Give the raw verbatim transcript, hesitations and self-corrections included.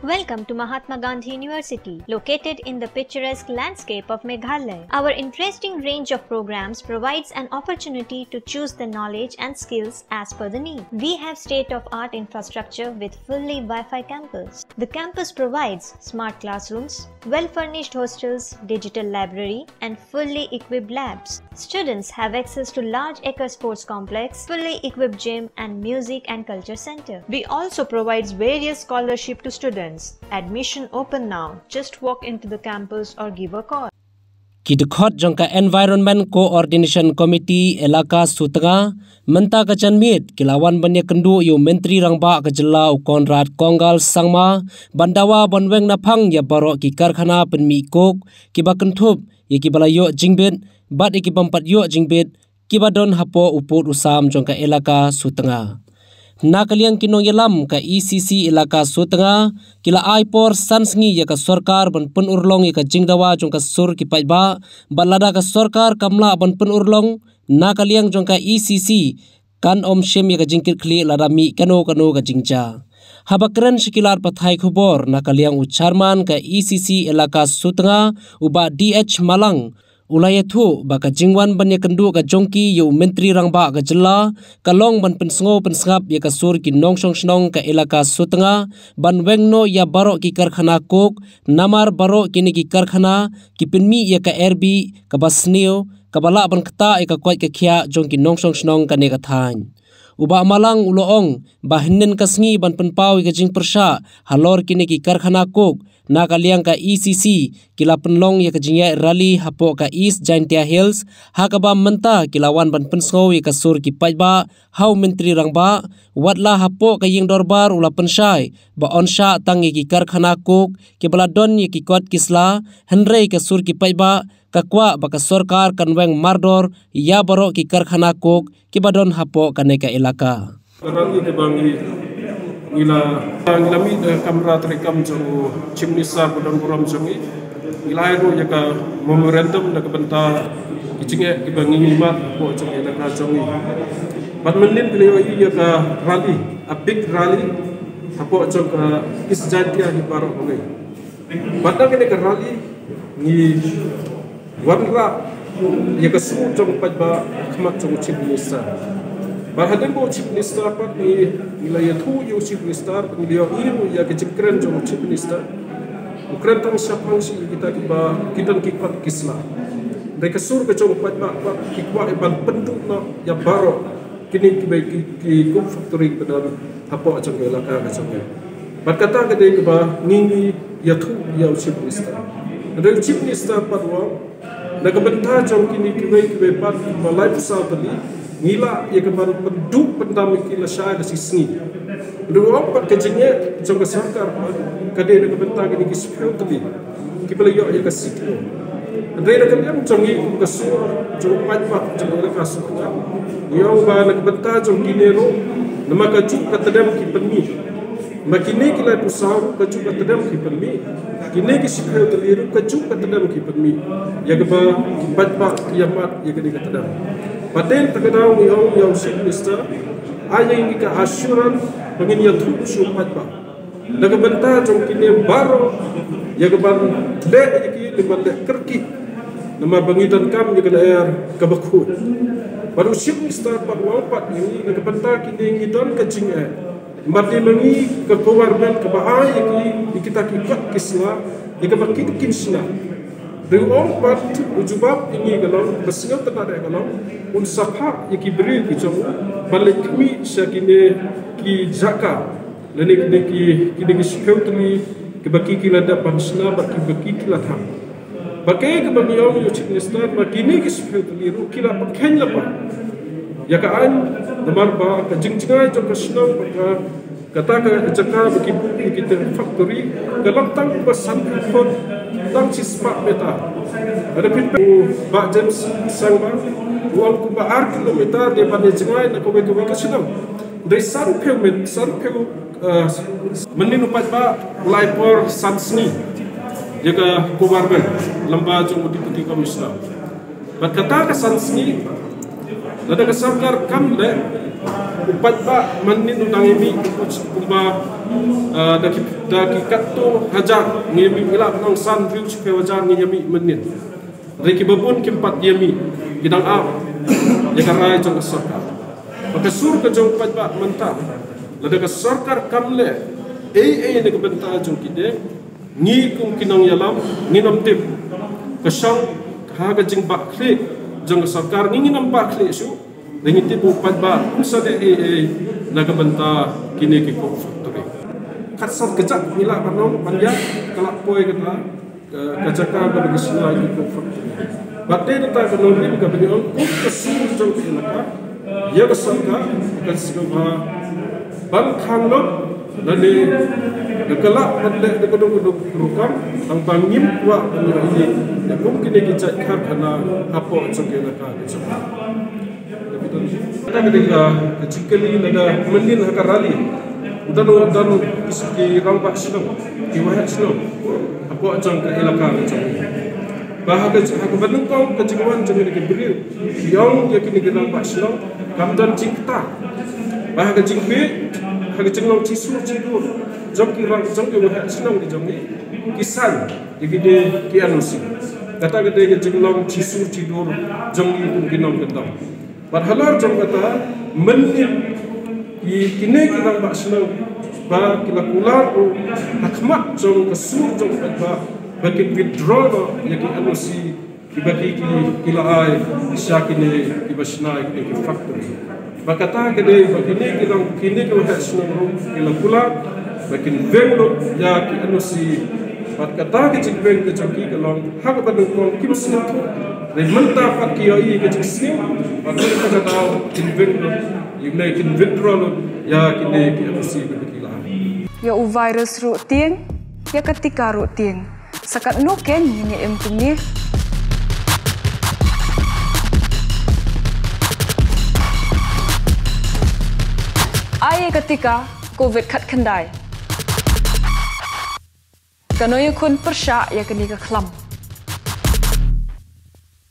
Welcome to Mahatma Gandhi University, located in the picturesque landscape of Meghalaya. Our interesting range of programs provides an opportunity to choose the knowledge and skills as per the need. We have state-of-art infrastructure with fully Wi-Fi campus. The campus provides smart classrooms, well-furnished hostels, digital library, and fully equipped labs. Students have access to large acre sports complex, fully equipped gym, and music and culture center. We also provides various scholarship to students. Admission open now. Just walk into the campus or give a call. Ki dkhot jong ka Environment Coordination Committee Elaka Sutnga mynta ka janmiet ki la wan ban ïakynduh ïa u Myntri Rangbah ka jylla u Conrad Kongkal Sangma ban dawa ban weng naphang ïa baroh ki karkhana pynmih coke kiba kynthup ïa kiba la ïoh jingbit bad ïa kibym pat ïoh jingbit kiba don hapoh u pud u sam jong ka Elaka Sutnga. Na ka liang ki nongïalam ka E C C Elaka Sutnga ki la ai por san sngi ïa ka sorkar ban pynurlong ïa ka jingdawa jong ka sur ki paidbah, bad lada ka sorkar kam lah ban pynurlong, na ka liang jong ka E C C kan ym shim ïa ka jingkitkhlieh lada mih kano kano ka jingjia. Haba kren sha ki lad pathai khubor na ka liang u chairman ka E C C Elaka Sutnga u Bah D H Malang, u la ïathuh ba ka jingwan ban ïakynduh ka jong ki ïa u Myntri Rangbah ka jylla ka long ban pynsngew pynsngap ïa ka sur ki nongshong shnong ka Elaka Sutnga ban weng noh ïa baroh ki karkhana coke, namar baroh kine ki karkhana ki pynmih ïa ka air bih kaba sniew kaba lah ban ktah ïa ka koit ka khiah jong ki nongshong shnong kane ka thaiñ. U Bah Malang u la ong ba hynnin ka sngi ban pynpaw ïa ka jingpyrshah halor kine ki karkhana coke, na ka liang ka E C C ki la pynlong ïa ka jingïaid rally hapoh ka East Jaintia Hills, ha kaba mynta ki la wan ban pynsngew ïa ka sur ki paidbah ha u Myntri Rangbah, wat la hapoh ka ïing dorbar u la pynshai ba yn shah tang ïa ki karkhana coke kiba la don ïa ki kot ki sla, hynrei ka sur ki paidbah ka kwah ba ka sorkar kan weng mardor ïa baroh ki karkhana coke kiba don hapoh kane ka Elaka. Ka rally kaba ngi, ngi la, ngi la mih da ka kamra treikam jong u Chief Minister ba don burom jong ngi. Ngi la ai ruh ïa ka memorandum na ka bynta ki jingeh kiba ngi ngi mad hapoh jong ka Elaka jong ngi. Bad mynnin phi la ïohi ïa ka rally, a big rally hapoh jong ka East Jaintia Hills baroh kawei. Bad na kane ka rally ngi wanrah ïa ka sur jong u paidbah ha khmat jong u Chief Minister. Bad hadien ba u Chief Minister pat ngi, ngi la ïathuh ïa u Chief Minister, ngi la ïohi ruh ïa ka jingkren jong u Chief Minister. U kren tang shaphang shi ïa kita kiba, ki don ki kot ki sla. Hynrei ka sur ka jong u paidbah pat ki kwah ban pynduh noh ïa baroh kine kiba ki, ki coke factory kiba don hapoh jong ka Elaka ka jong ngi. Bad kata ka dei kaba ngi ngi ïathuh ïa u Chief Minister. Hynrei u Chief Minister pat u ong na ka bynta jong kine kiwei kiwei pat ba laiphew saw tylli ngi lah ïa ka ban pynduh pyndam ïa ki lashai la shi sngi. Hynrei u ong pat ka jingeh jong ka sorkar pat ka dei na ka bynta kine ki shiphew tylli kiba la ïoh ïa ka C T O. Hynrei na ka liang jong ngi kum ka sur jong u paidbah jong ka Elaka Sutnga, ngi ong ba na ka bynta jong kine ruh, namar ka juk ka tdem ki pynmih. Ma kine ki laiphew saw ruh ka juk ka tdem ki pynmih. Kine ki shiphew tylli ruh ka juk ka tdem ki pynmih. Ïa kaba ki paidbah ki ïa mad ïa kane ka tdem. Bad te na kata ka daw ngi ong ïa u Chief Minister, ai ïa ngi ka assurance ba ngin ïathuh sha u paidbah na ka bynta jong kine baroh, ïa ka ban leh ïa ki leh ban leh kyrkieh. Namar ba ngi donkam ïa ka lyer kaba khuid. Bad u Chief Minister pat u ong pat ïa ngi na ka bynta kine ngi don ka jingeh. Bad ma ngi ka government kaba ai ïa ki, ïa kita ki kot ki sla ïa kaba kin kin shna. Hynrei u ong pat u jubab ïa ngi ka long, ba sngewtynnat ka long, un sa phah ïa ki briew ki jong u ban leit khmih sha kine ki jaka. Lane kine ki, kine ki shiphew tylli kiba ki ki la dep ban shna bad kiba ki ki la thang. Ba kaei kaba ngi ong ïa u Chief Minister ba kine ki shiphew tylli ruh ki la pynkheiñ lypa ïa ka aiñ, namar ba ka jingjngai jong ka shnong bad ka, kata ka jaka ba ki buh ïa kita ki factory ka long tang ba sanphew phut, tang shispah meter. Hynrei phi peit u Bah James Sangma u ong kumba ar kilometer dei ban ïa jngai na kawei kawei ka shnong. Dei sanphew met, sanphew, eh, mynnin u paidbah u la ai por san sngi ïa ka government lyngba jong u Deputy Commissioner. Bad kata ka san sngi lada ka sorkar kam leh, Paidbah mynnin u dang ïa mih kumba, ah, da ki, da ki katto hajar ngi ïa mih, ngi lah ban ong san hynriew shiphew hajar ngi ïa mih mynnin. Hynrei kiba bun kim pat ïa mih, ki dang ap ïa ka rai jong ka sorkar. Ba ka sur ka jong paidbah mynta, lada ka sorkar kam leh ei ei na ka bynta jong kine, ngi kum ki nongïalam ngin ym tip. Ka shong ha ka jingbahkhlieh jong ka sorkar, ngi ngin ym bahkhlieh shuh. Ngi tip u paidbah um sa leh ei ei na ka bynta kine ki coke factory. Khatsan kjat ngi lah ban ong ban ïa ka la poi kata ka, ka jaka ba ki shna ïa ki coke factory. Bad dei na kata ka nongrim kaba ngi ong kum ka sur jong ka elaka, ïa ka sorkar kan sngewbha ban khang noh lane da ka lah ban leh da kano kano ka rukom tang ba ngim kwah ban ïohi ïa kum kine ki jait karkhana hapoh jong ka elaka ka jong ngi. Kata ka dei ka, ka jingkylli lada mynnin ha ka rally u don, u don ki rangbah shnong, ki waheh shnong hapoh jong ka elaka ka jong ngi. Ba ha ka, ha kaba nyngkong ka jingwan jong kine ki briew ki ong ïa kine ki rangbah shnong kam don jingkta. Ba ha ka jingbieit, ha ka jinglong shi sur shi dur jong ki rang, jong ki waheh shnong ki jong ngi, ki sign ïa kine ki N O C. Kata ka dei ka jinglong shi sur shi dur jong ngi kum ki nongkyndong. Bad halor jong kata, mynnin ki, kine ki rangbah shnong ba ki la kular ruh ha khmat jong ka sur jong ka paidbah ba kin withdraw noh ïa ki N O C kiba ki, ki, ki la ai sha kine kiba shna ïa kine ki factory. Ba kata ka dei ba kine ki long, kine ki waheh shnong ruh ki la kular ba kin weng lut ïa ki N O C. Bad kata ka jingweng ka jong ki ka long ha kaba nyngkong kim sngewthuh. Hynrei mynta pat ki ïohi ka jingsngew, bad mynta ka daw kin weng lut, ïa kin withdraw lut ïa kine ki N O C kiba ki la ai. Ïa u virus ruh tieng, ïa ka tika ruh tieng. Sa katno kein ngin ïa im kumne? Ai ïa ka tika covid khatkhyndai. Kano ïakhun pyrshah ïa kane ka khlam?